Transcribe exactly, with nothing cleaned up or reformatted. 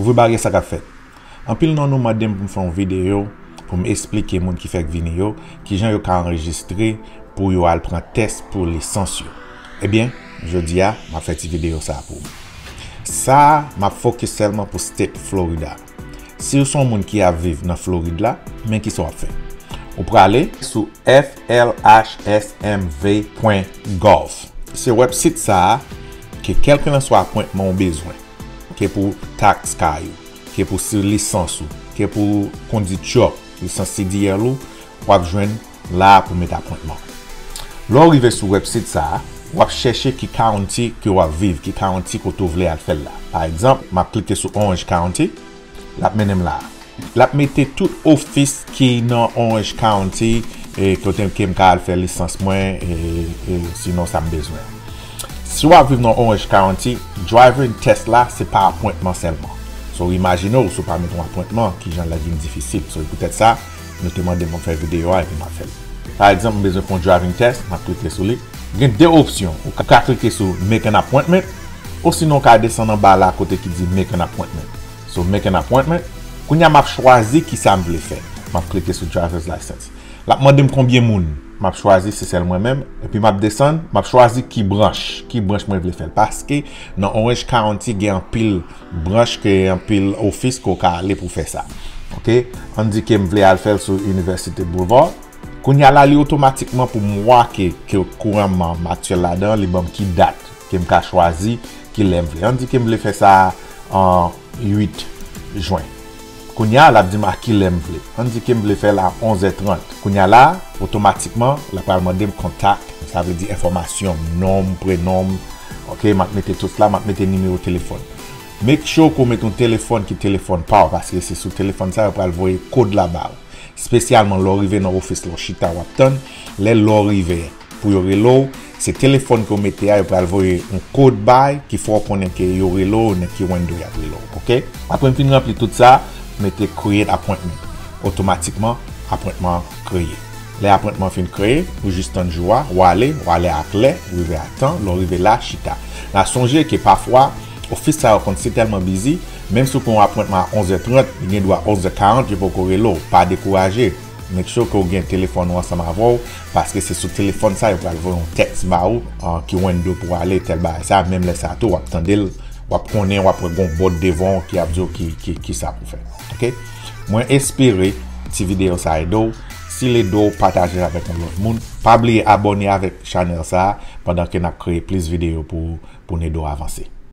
Ouvri baryè sa k ap fèt. Anpil nan nou mande m pou m fè yon videyo pou m esplike moun ki fèk vini yo kijan yo ka anrejistre pou yo al pran tès pou lisans yo. Ebyen, jodi a, m ap fè ti videyo sa a pou ou. Sa a, m ap fokis sèlman pou state Florida. Si w se yon moun ki ap viv nan Florid la, men kisa w ap fè. Ou prale sou F L H S M V pwen gov. Se wèbsit sa a ke kèlkelanswa apwentman w bezwen, ke pou taks kay ou, ke pou si lisans ou, ke pou kondui tchòk, lisans C D L ou, w ap jwenn la pou mete apwentman. Lè w rive sou wèbsit sa a, w ap chèche ki county ke w ap viv, ki county kote w vle al fè l la. Pa egzanp, m ap klike sou Orange County, l ap mennen m la a. L ap mete tout ofis ki nan Orange County, e kote ke m ka al fè lisans mwen, e, e sinon sa m bezwen. Si w ap viv nan Orange County, driving test la se pa apwentman sèlman. So, imajine w, si w pa mete yon apwentman, kijan l ap vin difisil. So, e poutèt sa, nou te mande m pou m fè videyo a epi m ap fè l. Pa egzanp, m bezwen fè yon driving test, m ap klike sou li. Gen de opsyon. Ou ka klike sou Make an Appointment, osinon w ka desann anba la kote ki di Make an Appointment. So, Make an Appointment. Kounye a, m ap chwazi kisa m vle fè. M ap klike sou Driver's License. L ap mande m konbyen moun. M ap chwazi se sèl mwen menm. Epi m ap desann, m ap chwazi ki branch, ki branch mwen vle fè l. Paske nan Orange County gen anpil branch, ke anpil ofis ke w ka ale pou fè sa. Oke? Ann di ke m vle al fè l sou University Boulevard. Kounye a la, li otomatikman pou m wake ke kouran m aktyèl ladan, li ban m ki dat ke m ka chwazi, ki lè m vle. Ann di ke m vle fè sa an uit jen. Kounye a, l ap di m a ki lè m vle. Ann di ke m vle fè l a onz è trant. Kounye a la, otomatikman, l ap pral mande m kontak, sa vle di enfòmasyon m, non m, prenon m. Oke, m ap mete tout la, m ap mete nimewo telefòn. Make sure ke w mete yon telefòn ki telefòn pa w, paske se sou telefòn sa yo pral voye kòd la ba w. Espesyalman lè w rive nan ofis la, w chita, w ap tann. Lè, lè w rive pou yo rele w, se telefòn ke w mete a, yo pral voye yon kòd bay ki fè w konnen ke yo rele w, nan ki window y ap rele w, oke? Apre m fin ranpli tout sa, mete Create Appointment. Otomatikman, apwentman an kreye. Lè apwentman an fin kreye, ou jis tann jou a, w ale, w ale ak lè, w rive a tan, lè w rive la, chita. N a sonje ke pafwa, ofis sa yo konn si tèlman busy, menm si w pran yon apwentman a onz è trant, li gen dwa onz è karant, yo poko rele w. Pa dekouraje. Make sure ke w gen telefòn ou ansanm avè w, paske se sou telefòn sa yo pral voye yon tèks ba ou, ah, ki window pou w ale, tèl bagay sa, menm lè sa tou, w ap tande l, w ap konnen, w ap wè gon bòd devan w ki ap di w ki, ki, ki sa pou fè. Oke? Mwen espere ti videyo sa ede w. Si l ede w, pataje l avèk yon lòt moun. Pa bliye abòne avèk chanèl sa a pandan ke n ap kreye plis videyo pou, pou n ede w avanse.